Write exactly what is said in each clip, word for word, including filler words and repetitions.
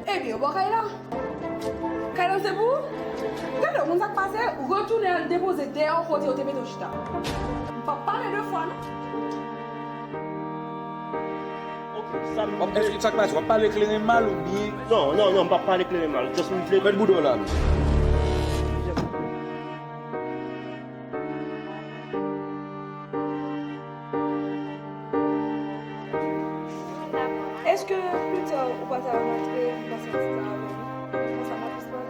Ebyen, ou bò kay la? Kay la se pou ou? Gade, ou konn sa k pase? Retounen al depoze dèyè w kote yo te mete w chita. M p ap pale de fwa, non. Ok, sa m... W ap, èske sa k pase? W ap pale kleren mal oubyen? Non, non, non, m p ap pale kleren mal. Just m vle... Mèt bouda w la, non. Èske pita ou pa ta rantre nan sèvis la avè nou? Konsa n a plis pale.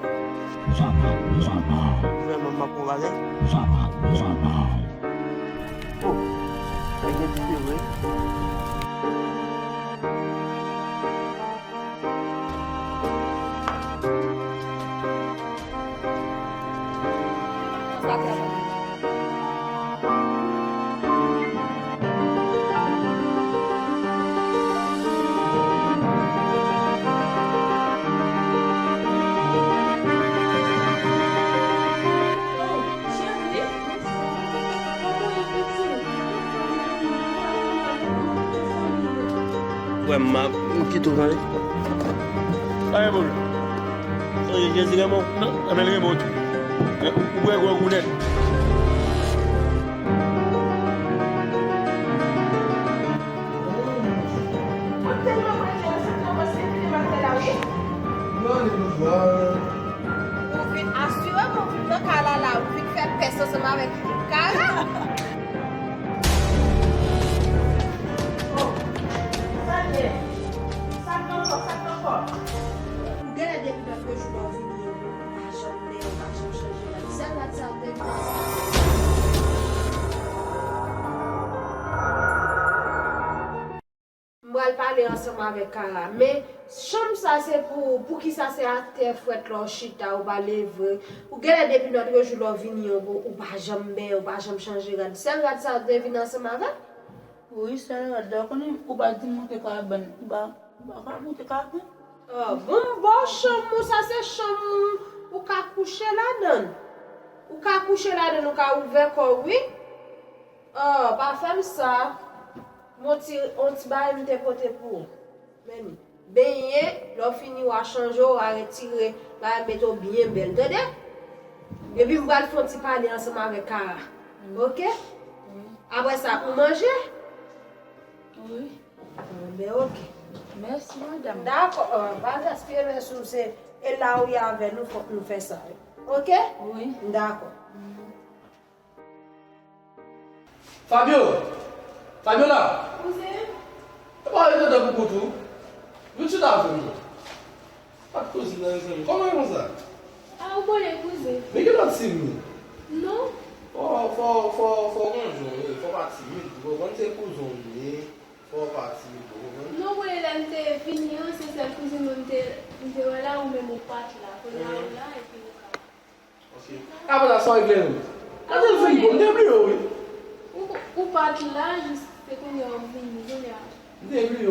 Vrèman, m ap pran bagay. Oh, sa gen dife vre. Frè m, m ap, m kite w, tande. Pa gen pwoblèm. Sonje Jezi renmen w. Non, ebyen, l renmen w tou. Men ou, ou bwè gwòg ou nèt. Mwen tèlman prese, mwen santi mwen panse fini matè la, wi. Mwen annik nou jwa. Ou vin asire m, ou vin nan kay la, la, ou vin fè pès ansanm avèk Kara. Oh, sa l ye? Sa k ankò? Sa k ankò? Ou genlè depi lòt jou lè w vini an, ou pa janm bèl, ou pa janm chanje rad. Sèl rad sa w te vin ansanm. M pral pale ansanm avèk Kara, men chanm sa se pou ou. Poukisa se atè frèt la w chita, ou pa leve? Ou genlè depi lòt jou lè w vini an, ou, ou pa janm bèl, ou pa janm chanje rad. Sèl rad sa w te vin ansanm avè l? Wi, sèl rad la. Ou konnen ou pa t di m monte kabann. Ou pa, ou pa ka monte kabann. Ah, bon, m ba w chanm ou, sa se chanm ou, ou ka kouche ladan l. Ou ka kouche ladan l, ou ka ouvè kò w, wi. Oh, pa fè m sa. Bon, ti, on ti bagay m te pote pou ou. Men li. Benyen, lè w fini, w a chanje, w a retire bagay, mete w byen bèl, tande? Epi m pral fè on ti pale ansanm avèk Kara. Oke? Apre sa, ou manje? Wi. Bon, ben, oke. Mèsi, madanm. Dakò, ah, pa gaspiye mèsi w, se, e la ou ye avè nou, fòk nou fè sa, wi. Oke? Wi. Dakò. Fabio! Fabiola! Kouzen? E pa w rete tankou koutou? Vin chita avè m non. Pa t koze nan mezanmi. Kòman e konsa? A, ou konnen kouzen. Men gen lòt siy wi. Non. Fò, fò, fò, fò w gon jan w ye, fò w pa timid, ou konprann se kouzen w ye, fò w pa timid, ou konprann? Non, ou konnen lè m te vini an, se sèl kouzin mwen m te, m te wè la, ou menm ou pa t la. Kounye a ou la, epi ou ka. Ok. Apre la, sa w regle menm? Gade l fin bon, m te bliye w wi. Ou, ou pa t la, jis se kounye a w vini, kounye a. M te bliye w.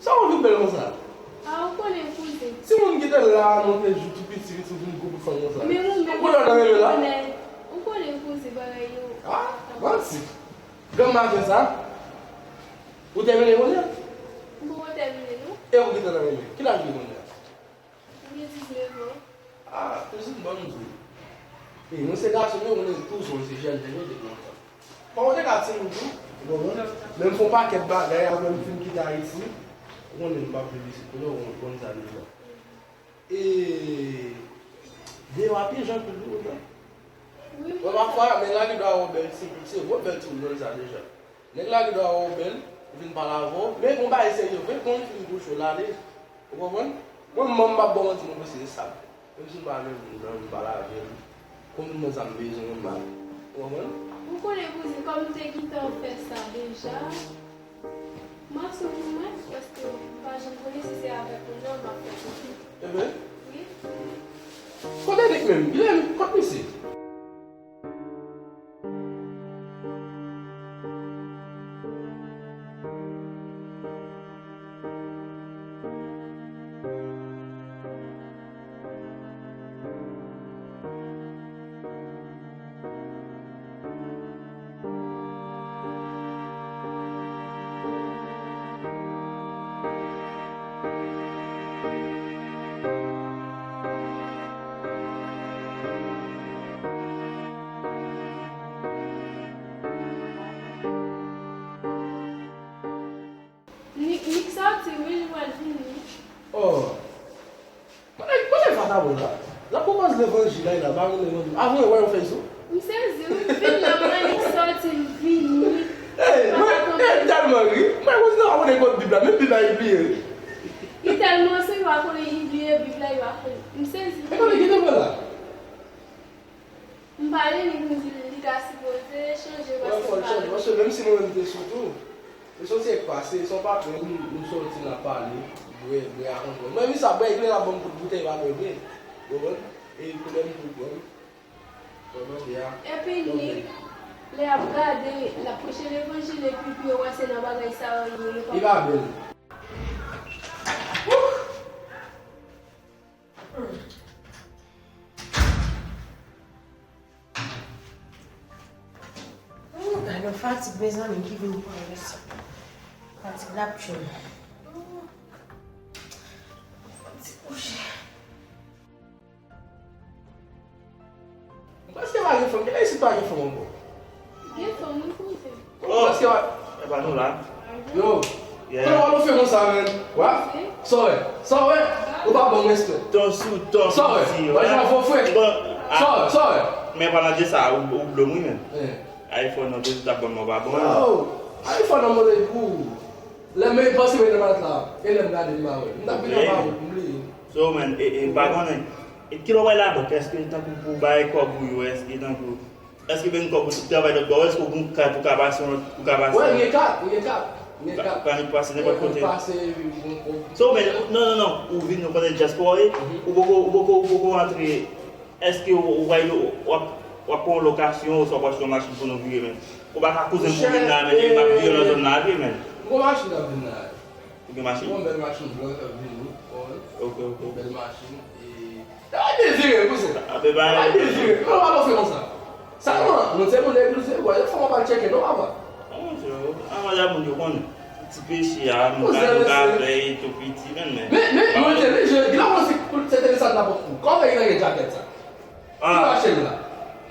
Sa w vin bèl konsa? A, ou konnen kouzen. Timoun ki te la, nou te jou tou piti, piti, w vin gwo bout fanm konsa. Men ou menm, ou konnen w nan rele la? Ou konnen kouzen, bagay yo. A, manti. Granm maten sa, ou tèmine kounye a? M poko tèmine, non. E ou ki te nan rele? Ki laj ou kounye a? Mwen gen diznèf an. A, kouzin, ban m di w. E, mwen se gason, men ou konnen tou, se jèn, jèn yo depi lontan. Bon, mwen te ka timoun tou, ou konprann? Men m fè yon pakèt bagay, apre m fin kite Ayiti, ou konnen m p ap viv isit kounye a, ou konn sa deja. E, deyò a pi jan anpil wi, ou konprann? Wi, wi. Bon, pafwa, nèg la gen dwa wè w bèl, se, se vre w bèl timoun, ou konn sa deja. Nèg la gen dwa wè w bèl, vin pale avè w, men gon bagay serye vre, konn fin kouche w, l ale. Ou konprann? Mwen menm, m p ap ba w manti non, mesye, se sa. Menm si m pa renmen moun nan, m pale avè l. Konn mwen sa m bezwen, m ba l. Ou konprann? Ou konnen, kouzin, kòm m te gentan fè sa deja, m ap sou pou mwen, paske m pa janm konnen si se avèk moun nan m ap fè kouzen. Enben? Wi. Kote Nick menm? Li la, kot misye? Sa bon la. N ap konprann levanjil la, la, pa konn levanjil. Avan, wè, yon fèy sou. M sezi, wi, m vin la, m annik sòti, m vini. Ey, mwen, ey, m tèlman ri. Mwen, mwen, non, abone kont Bib la, menm Bib la, li bliye, wi. Li tèlman sou, li pa konnen, li bliye Bib la, li pa konnen. M sezi. E konnen ki te pran la? M pale li pou m di l li ta sipoze chanje. Wè, paske fò l chanje, paske menm si mwen menm m te sou tou, e soti èk pase, se yon pa plen, nou, nou soti n ap pale, bwè, bwè a konprann. Mwen menm sa, bwè, epi lè l ap ban m kout boutèy, pa bwè vre. Ou konprann? E koulè m tou pran. Mwen mande a. Epi Nick, lè y ap gade, l ap preche levanjil, epi pou yo wè se nan bagay sa yo ye, yo pa. Li pa bèl. Ooh, gade yon fatig, mezanmi, ki vin pran leson. Fatig la ap tchwe m. Ooh, fatig kouche. M prèske pa gen fanm. Kilè isit pa gen fanm ankò? Gen fanm, wi, kouzen. Oh! Prèske pa. E pa nou la. Yo. Yeah. Kote w al fè konsa, menn? Wa? Sa w wè? Sa w wè? Ou pa ban m respè. Tò sou tò. Sa w wè? Mwen jan fò frè. Bon, sa w wè? Sa w wè? Men pa nan je sa, ou, ou blo m, wi, menn. Eh. iPhone nan, toujou t ap ban m, pa bon. Oh. iPhone nan, mwen pou. Lè m panse mwen nan mat la. E lè m gade, m pa wè. M t ap vin anba wout, m bliye. So, man, e, e, m pa konnen. E kilè w pral labank? Èske tankou pou bay kòb ou yo, èske tankou, èske benn kòb ou travay lòt bò, èske w gen kat ou ka pase yon lòt, ou ka pase? Wè, m gen kat, m gen kat, m gen kat. Pa annik pase nenpòt kote. Pase, m gen kòb. So, man, non, non, non, ou vin, ou konnen dyaspora, ou poko, ou poko, ou poko antre, èske w, w, w ap, w ap pran yon lokasyon, oswa w ap achte yon machin pou nou vire, man? Ou pa ka kouzen pou vin la, man, epi m ap vire nan zòn la vre, man. M gen machin k ap vin la. Ou gen machin? Yon bèl machin blan k ap vini, ou konprann? Ok, ok. Yon bèl machin, e. Sa va byen vire, kouzen. Sa va byen vire. Non, pa fè konsa. Sa, non, nou se moun egliz, wè, fò w pa tcheke, non, papa. Non, monchè, a, madanm moun yo konnen. Ti peche a, moun ka, nou ka fè, e tou piti, men, men. Men, men, mwen te, men, je, gen lè mwen se, se te sa nan pòt kou. Kòman fè gen jakèt sa? Ki mache l la?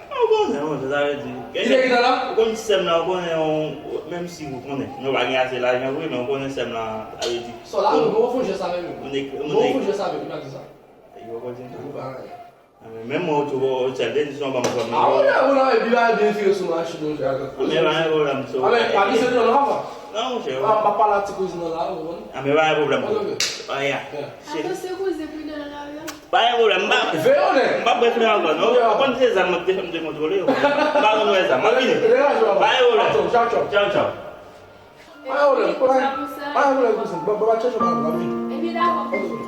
Ou konnen, monchè, sa vle di. Ki te gentan la? Ou konn sè m la, ou konnen, menm si ou konnen, nou pa gen ase lajan vre, men ou konnen sè m la, sa vle di. Sò la, mwen fè jès avèk li. Mwen fè jès avèk li, pa di sa. Yo pa di sa. Ou pa anyen. Menm mwen, ou tou, ou sèl de di son ban m kòb. A, ou la, ou la, epi la, byen vire sou machin, monchè, avèk koze. Men pa gen pwoblèm, so. A, men, pa di se nan la, pa. Non, monchè. A, pa pale a ti kouzin nan la, ou konn. A, men pa gen pwoblèm. Ok, ok. A, ya. Atann se koze pridan nan lari a. Pa gen pwoblèm, m pa, m pa bref lè ankò, non. Ou konn se zam mwen te fè m te kontwole yo. M pa konn wè zam, m ap vini. Pa gen pwoblèm. Tchaw, tchaw. Tchaw, tchaw. Pa gen pwoblèm, pa gen pwoblèm, kouzen. Bon, bon, pa tchache, m ap vini. Ebyen, dakò. Ok.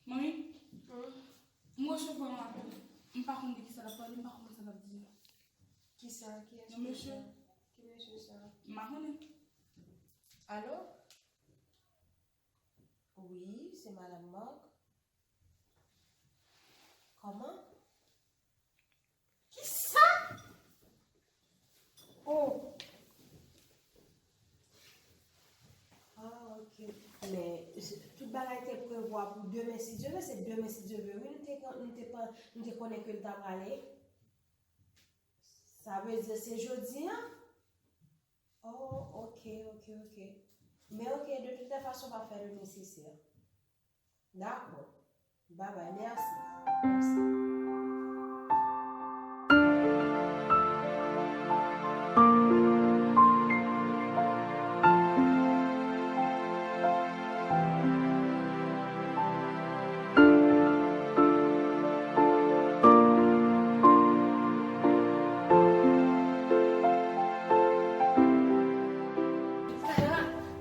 Manmi, m resevwa yon apèl. M pa konn de kisa l ap pale, m pa konn sa l ap di a. Kisa? Kiyès? Yon mesye. Ki mesye sa? M pa konnen. Alo? Wi, se Madanm Marc. Kòman? Kisa? Oh! Ah, ok. Men, tout bagay te prevwa pou demen, si Dye vle, se demen, si Dye vle. Wi, nou te, nou te, nou te konnen ke l ta prale. Sa vle di se jodi a? Oh, ok, ok, ok. Men ok, de toutes les façons, m ap fè le nécessaire. Dakò. Babay, mèsi. Mèsi.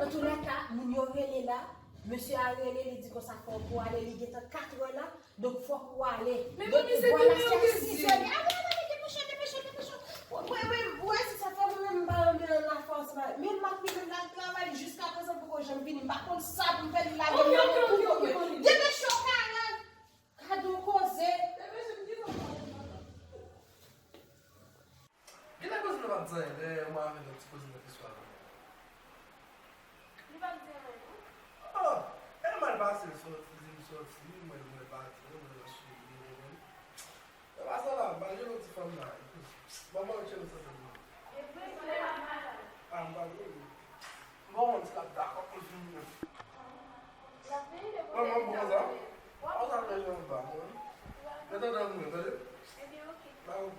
Antouka, moun yo rele la, mesye a rele, li di konsa fòk ou ale, li gentan katrè la, donk fòk ou ale. Men manmi, se demen yo te di. Ale, ale, ale, depeche w, depeche w, depeche w. Wi, wi, wi, se sa fè mwen menm m pa renmen ann afè ansanm avè l. Men m ap li menm l al travay jiskaprezan poko janm vini. M pa konn sa pou m fè, li lage m nan men pou mwen. Depeche w, Karan. Gade yon koze. Genlè koze nou p ap di anyen, lè mwen avè l ap ti koze nan kesyon avè l. Li p ap di anyen, non? Oh, e mal pase, l sòti, di m sòti, mwen, mwen pati, mwen nan cheri, mwen, mwen. Gade lòt ti fanm la. Ban mwen tcheke sa. Ah, m pa vle. Bon, on ti kap dakò pou vin. Mwen, mwen bon sa. An sa fè jan ba. Mwen tande mwen, tande. Ba, ok.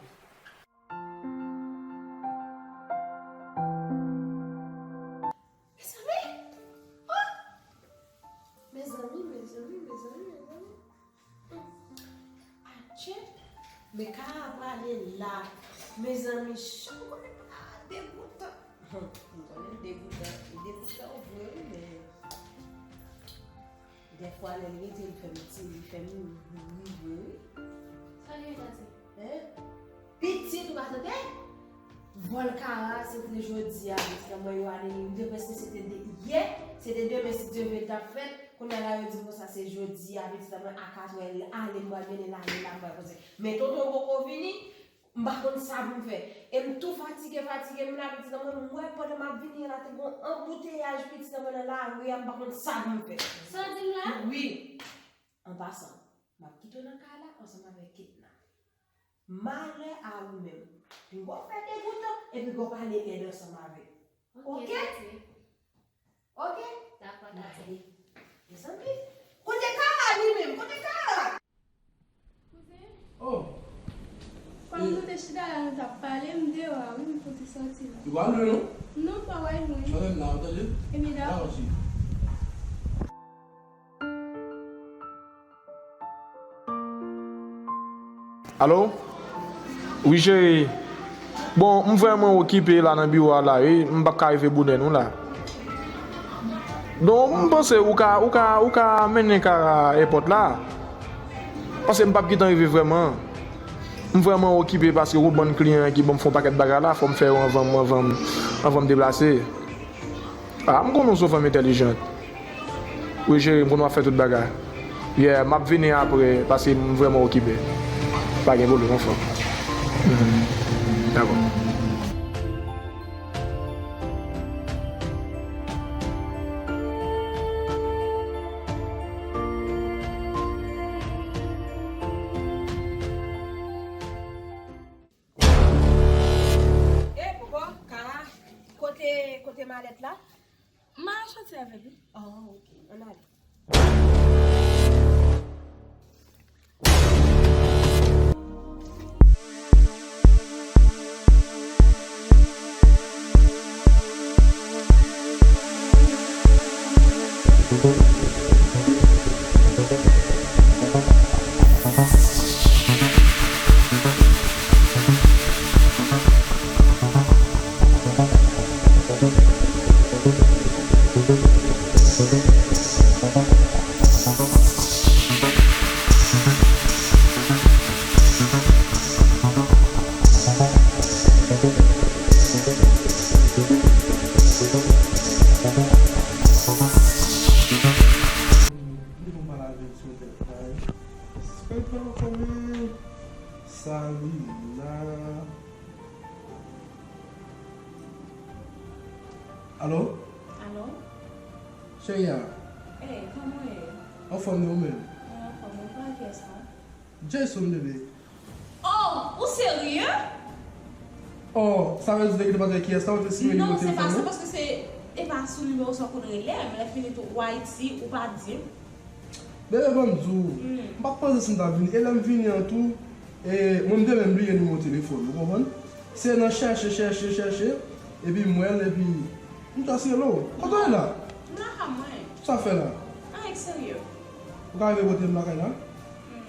Mezanmi! Oh! Mezanmi, mezanmi, mezanmi, mezanmi. Atchè! Men ka a prale la. Mezanmi, chan konnen pa degoutan. Hum, m konnen degoutan. Degoutan vre, wi, men dèfwa lè l rete, l fè m ti, li fè m ri vre, wi. Sa gen tati? Hein? Pitit, ou pa tande? Vòl Kara, se te jodi a, pitit an mwen, yo ale li. M te panse se te de, yè, se te demen, si Dye vle, l t ap fèt. Kounye a la, yo di m konsa, se jodi a, pitit an mwen, a katrè, l ale, m pral mennen l ale la, m pral poze. Men tonton poko vini, m pa konn sa pou m fè. E m tou fatige, fatige, m la, pitit an mwen, m wè pandan m ap vini an la, te gon anbouteyaj, pitit an mwen, nan lari a, m pa konn sa pou m fè. Sa w di m la? Wi. An pasan, m ap kite w nan kay la ansanm avèk Ketna. Malè a ou menm. Pinga w fè degoutan, epi pinga w pale lèd ansanm avè l. Ok, oke? Tati. Ok? Dakò, tati. Mezanmi, kote Kara li menm? Kote Kara? Kouzen? Oh. Pandan nou te chita la, nou t ap pale, m deyò a, wi, m fout soti la. Ou pa lwen, non? Non, m pa wè lwen. Mwen menm la, ou tande? Ebyen, dakò. Dakò, cheri. Alo? Wi, cheri. Bon, m vrèman okipe la nan biwo a la, wi. M p ap ka rive bonè non la. Donk, m panse ou ka, ou ka, ou ka mennen Kara èpòt la. Paske m p ap gentan rive vrèman. M vrèman okipe paske gon bann kliyan ki ban m fè yon pakèt bagay la, fò m fè yo anvan m, anvan m, anvan m deplase. Ah, m konnen w se yon fanm entèlijant. Wi, cheri, m konnen w ap fè tout bagay. Yeah, m ap vini apre, paske m vrèman okipe. Pa gen pwoblèm, anfen. Mhm. Dakò. E, poko, Kara, kote, kote malèt la? M a soti avè l, wi. Oh, ok. Ann ale. Li bon pa lave sou tèt la, wi. Kòman pale ankò menm? Salina. Alo? Alo? Cheri a. Ey, kòman w ye? Anfòm, wi, ou menm? Mwen anfòm, wi. Pale kiyès la? Jason, bebe. Oh, ou serye? Oh, sa vle di w te gentan pa t wè kiyès la, ou te siyen nimewo telefòn ou? Non, se pa sa, paske se, e pa sou nimewo sa w konn rele m, lè fini tou, ou Ayiti, ou pa di m. Bebe, ban m di w, m pa t panse si m t ap vini, e lè m vini an tou, e mwen m te menm bliye nimewo telefòn, ou konprann? Se nan chèche, chèche, chèche, epi m wè l, epi m ta siyen lo. Kote w ye la? M lakay mwen. Sa w fè la? Anyen k serye. Ou ka rive kote m lakay la? Hmm.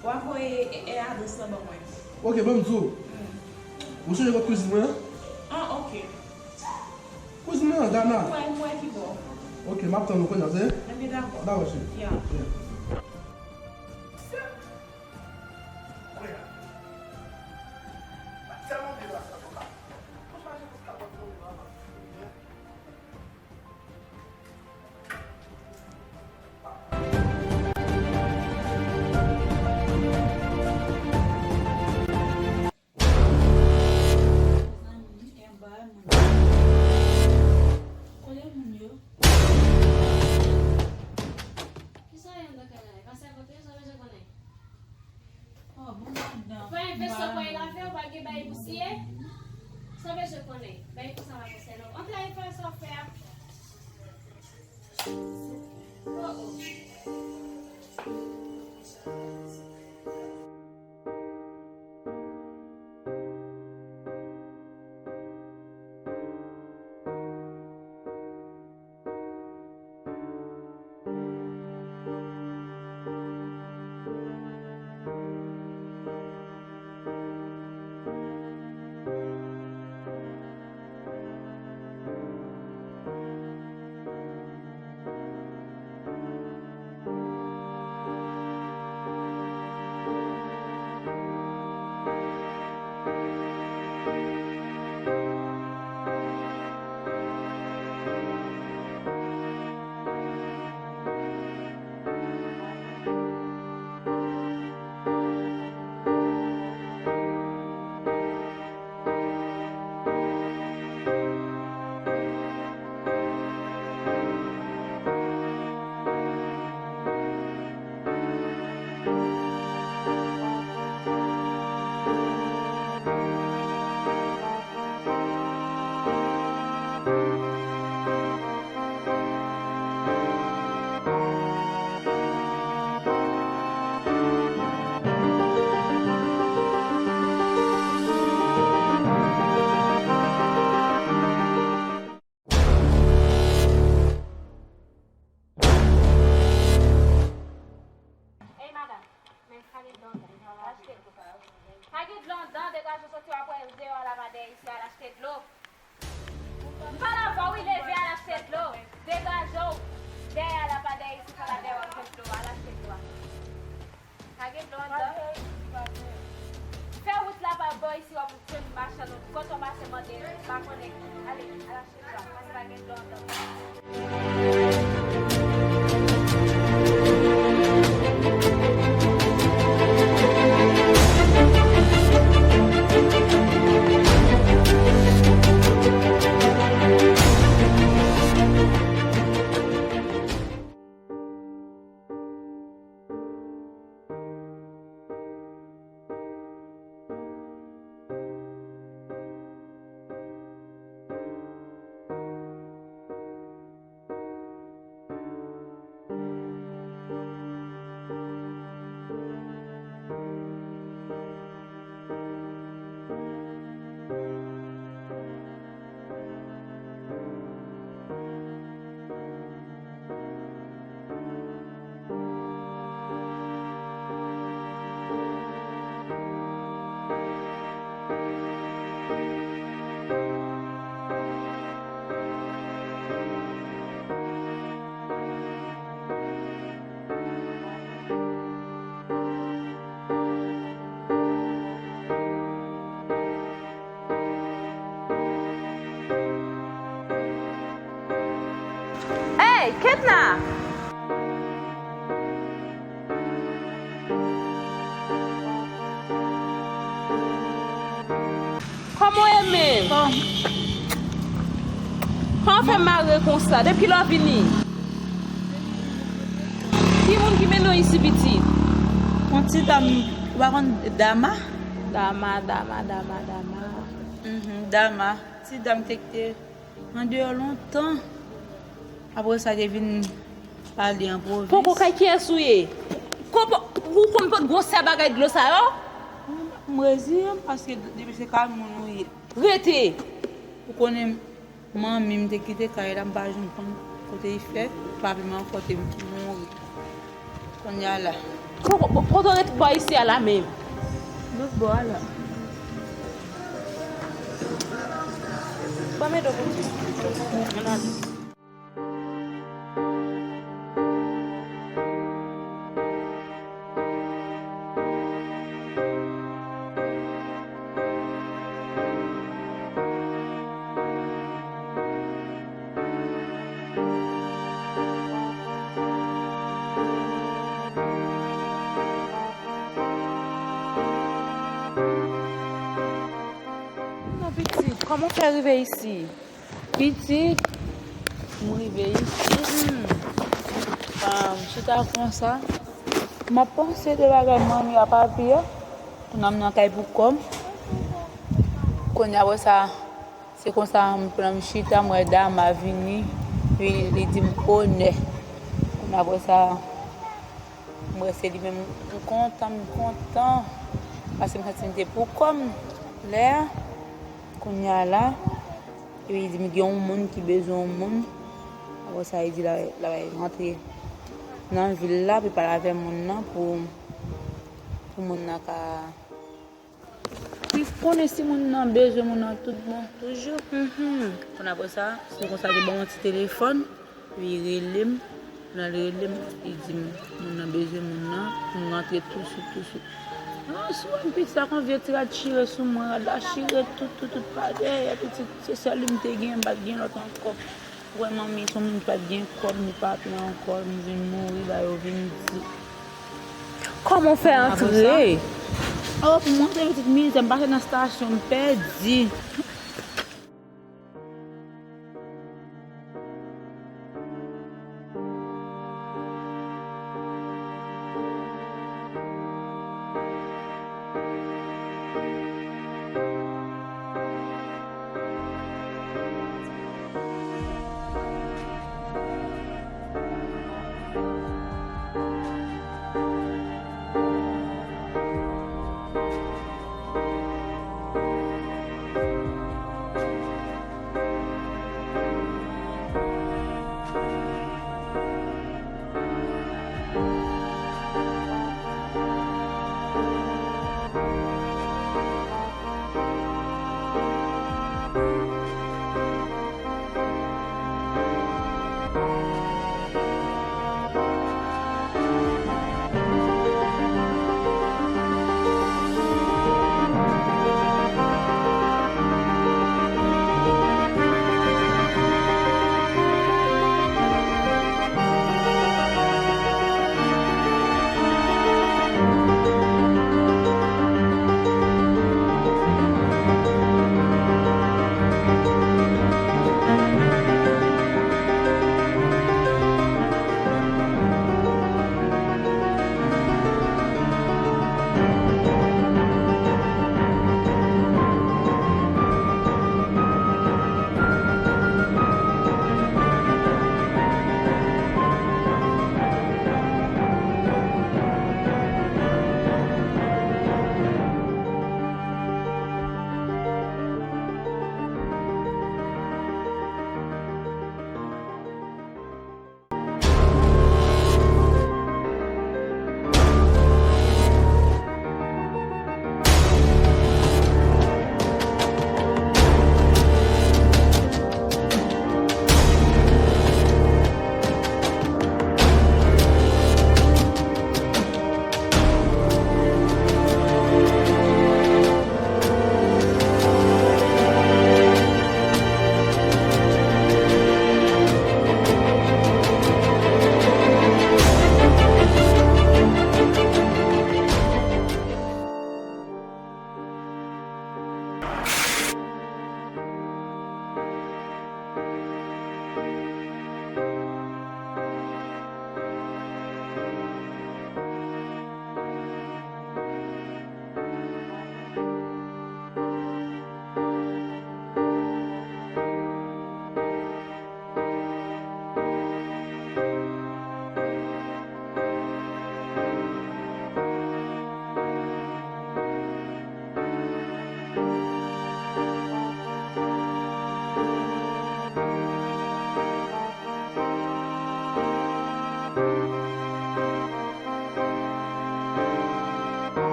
W a voye, e, e, adrès lan ban mwen. Ok, ban m di w. Hmm. Ou sonje kot kouzin mwen an? Ah, ok. Kouzin mwen an, Dana. M wè, m wè ki bò. Ok, m ap tann ou kounye a, se? Ebyen, dakò. Dakò, cheri. Ya. Ya. Kote moun yo? Kisa y ap Fè sa w pa lave, w pa gen bagay pou siye. Sa w bezwen konnen? Bagay konsa pa konsène w. Antre al fè sa w fè a. Oh, oh. Ey, madanm, men kage dlo anndan, al achte dlo. Kage dlo anndan, degaje w soti, w ap wè deyò a la pa dèyè isi, al achte dlo. M pale avè w, wi, leve, al achte dlo. Degaje w, dèyè a la pa dèyè isi, pa la dèyè w ap jwenn dlo, al achte dlo a. Kage dlo anndan. Fè wout la pa bò isi, w ap jwenn machann, kote w pase mande, m pa konnen. Ale, al achte dlo a, paske pa gen dlo anndan. Ey, Ketna! Kòman w ye menm? Kòman w fè mare konsa? Depi kilè w vini? Ki moun ki mennen w isi, pitit? Yon ti dam, ou pa konn Dama? Dama, Dama, Dama, Dama. Mhm, Dama. Ti dam te kite andeyò lontan. Apre sa, te vin pale an pwovens. Poko kay kiyès ou ye? Konpò, ou konn pot gwosè bagay dlo sa yo? M reziye m, paske depi se kay moun ou ye. Rete! Ou konnen manmi m te kite kay la, m pa janm konn kote li fèt, papi m ankò te mouri. Kounye a la. Ko-, ko-, kote w ret bò isi a la menm? Lòt bò a la. Ban m ede w pou ti. Ann ale. Non, pitit, kòman w fè rive isi? Pitit, m rive isi, hmm, ah, m chita konsa, m ap panse de bagay manmi a papi a. Kounye a m nan kay pou kò m. Kounye a apre sa, se konsa m pran m chita, m wè Dama vini, li, li di m onè. Kounye a apre sa, m wè se li menm, m kontan, m kontan. Paske m santi m te pou kò m lè a, kounye a la, epi li di m gen yon moun ki bezwen yon moun. Apre sa, li di l ap, l ap rantre nan vil la, pou l pale avè moun nan, pou, pou moun nan ka Li konnen si moun nan bezwen moun nan tout bon toujou. Mhm. Konn apre sa, se konsa li ban m yon ti telefòn, li rele m. Lè l rele m, li di m moun nan bezwen moun nan, pou m rantre touswit, touswit. An, sou wè m pitit sa kon vye ti rad chire sou mwen, rad la chire tout, tout, tout pa dèyè, pitit, se sèl li m te gen, m pa t gen lòt ankò. Wè manmi, se yon moun ki pa t gen kòb, li pa t la ankò, li vin mouri, la yo vin di. Kòman w fè antre? Oh, pou m antre pitit mizè, m pase nan estasyon, m pèdi.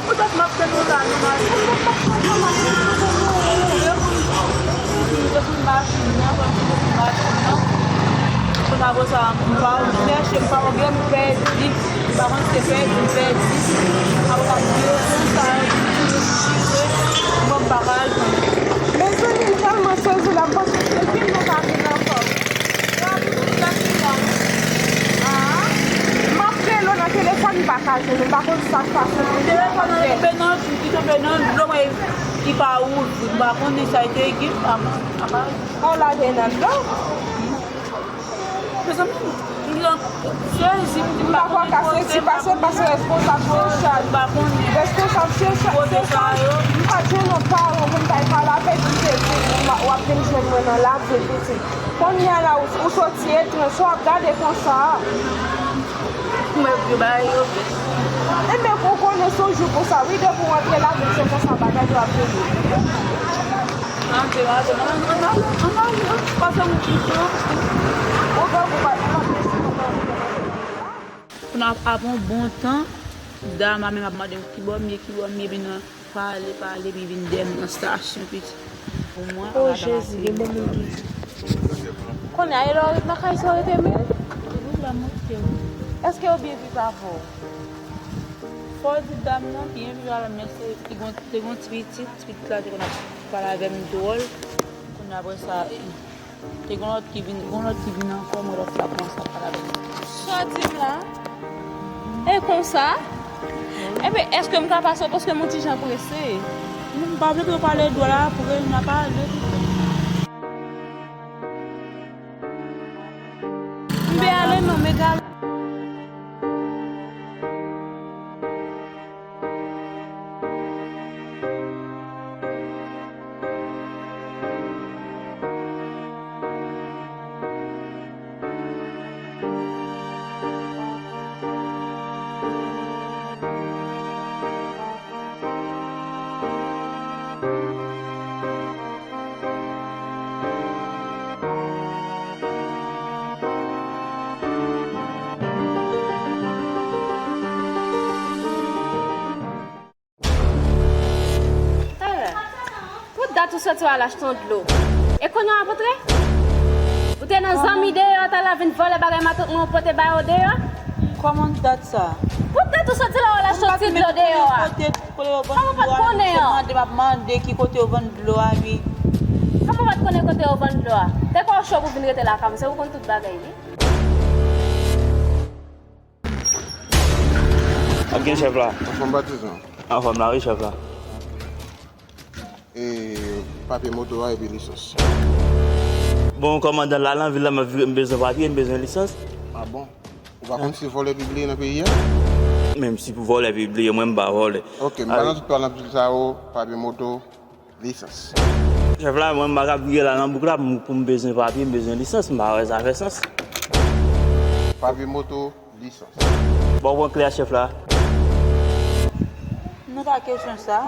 Poutèt m ap tann ou la, nou mache. Depi machin nan, depi machin nan. Konn apre sa, m pa chèche, m pa gen, m pèdi. M pa konn si se pèdi, m pèdi. Apre sa, m vire konsa, m chire, m pa ka al jwenn. Mezanmi, m tèlman sezi la, m panse se vin nou pa vin ankò. M ap rele w nan Ka jwenn, m pa konn sa k pase pou li. Telefòn nan tonbe nan, li tonbe nan dlo, mwen ki pa ouvri. M pa konnen sa te gen. An lage nan dlo. Mezanmi, m sezi, m di m pa konnen kote, m pa konnen kote, m pa konnen kote sa yo. Responsab se chaj. Responsab se chaj. M pa t jwenn yon paran pou m t al pale avèk li, se di w ap vin jwenn mwen nan lavil, pitit. Kounye a la, ou, ou soti etranj, sa w ap gade konsa a. Mwen vle bay yo byen. Enben, ou konnen se yon jou konsa, wi, depi w antre lavil, se konsa bagay yo ap vini. Antre, antre, ann, ann, ann, ann, ann, ann, pase m kite w. Ou gen pou pa, pa. Kounye a, apre yon bon tan, dam la menm ap mande m kibò m ye, kibò m ye, epi nan pale, pale, epi vin dèyè m nan estasyon, pitit. Pou mwen, o Jezi, gen bon moun ki di. Kounye a, e la w ret nan kay sa w rete menm? Wi, la monte w. Èske yo byen viv avè w? Fò w di dam nan byen viv avè m, men se, te gon, te gon ti pitit, ti pitit la te konn ap pale avè m dwòl. Kounye a, apre sa, e, te gon lòt ki vin, gon lòt ki vin ankò, mwen lòt la kòmanse ap pale avè m. Sa w di m la? E konsa? Ebyen, èske m ka pase w paske m yon ti jan prese? Non, m pa vle pou w pale dwòl apre, n a pale. M pe ale non, m egare. Talè, pou dat ou soti w al achte yon dlo. E kounye a w ap antre? Ou te nan zanmi deyò, talè vin vòlè bagay matant mwen, ou pote ba yo deyò? Kòman dat sa? Pou dat ou soti la w al achte yon ti dlo deyò a? Kòman w pa t konnen an? Mande, m ap mande ki kote yo vann dlo a, wi. Kòman w pa t konnen kote yo vann dlo a? Te kwè w cho pou vin rete lakay mwen, se ou konn tout bagay, wi. Ap gen chèf la? Anfòm patizan. Anfòm la, wi, chèf la. E papye moto a epi lisans. Bon, kòmandan, la nan vil la, m ap vire, m bezwen papye, m bezwen lisans. A bon? Ou pa konn si vòlè pibliye nan peyi a? Menm si pou vòlè pibliye, mwen m pa vòlè. Ok, m pa nan tout, pa nan tout sa yo, papye moto, lisans. Chèf la, mwen m pa ka vire la nan bouk la pou m, pou m bezwen papye, m bezwen lisans, m pa wè sa fè sans. Papye moto, lisans. Bon, pran kle a, chèf la. Non, pa kesyon sa.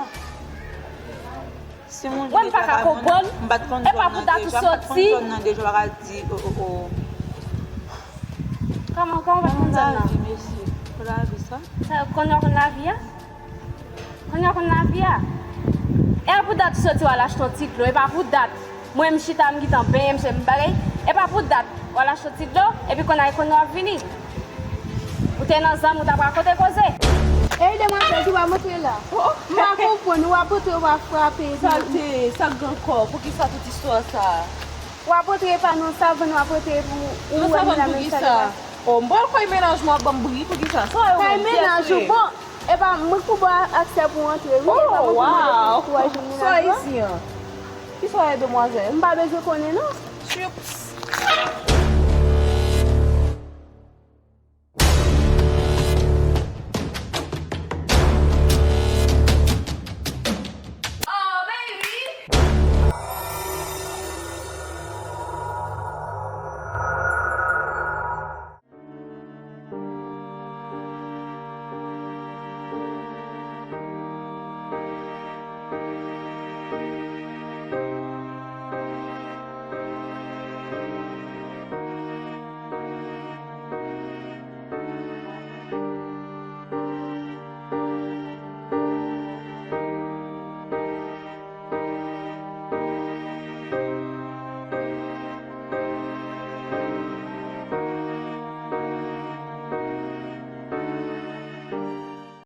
Si moun di pa ka konprann, m pa t konn zòn nan deja, m pa t konn zòn nan deja, pa ka di, o, o, o. Kòman, kòman w pa t konn zòn nan? Konn lavi, mesye. Konn lavi sa. Sa, konn yo konn lavi a? Konn yo konn lavi a? E pou dat ou soti w al achte yon ti dlo, e pa pou dat. Mwen, m chita, m gentan benyen, m se m bagay. E pa pou dat, w al achte yon ti dlo, epi konn ay konn w ap vini. Ou te nan zanmi, ou t ap rakonte koze. Ey, demwazèl, ki w ap montre la? M pa konprann, w ap antre, w ap frape. Sa te, sa gen ankò, poukisa tout istwa sa? W ap antre pa nan savann, w ap antre pou ou wè mennaj sa. Oh, m pral kay mennaj mwen, w ap ban m bri, poukisa? Sa yo kay mennaj ou, bon, e pa mwen k pou ba w aksè pou w antre, wi, e pa mwen k pou mande pou kouraj mennaj ou. Sa w isi an? Kisa w ye, demwazèl? M pa bezwen konnen, non. Tchups.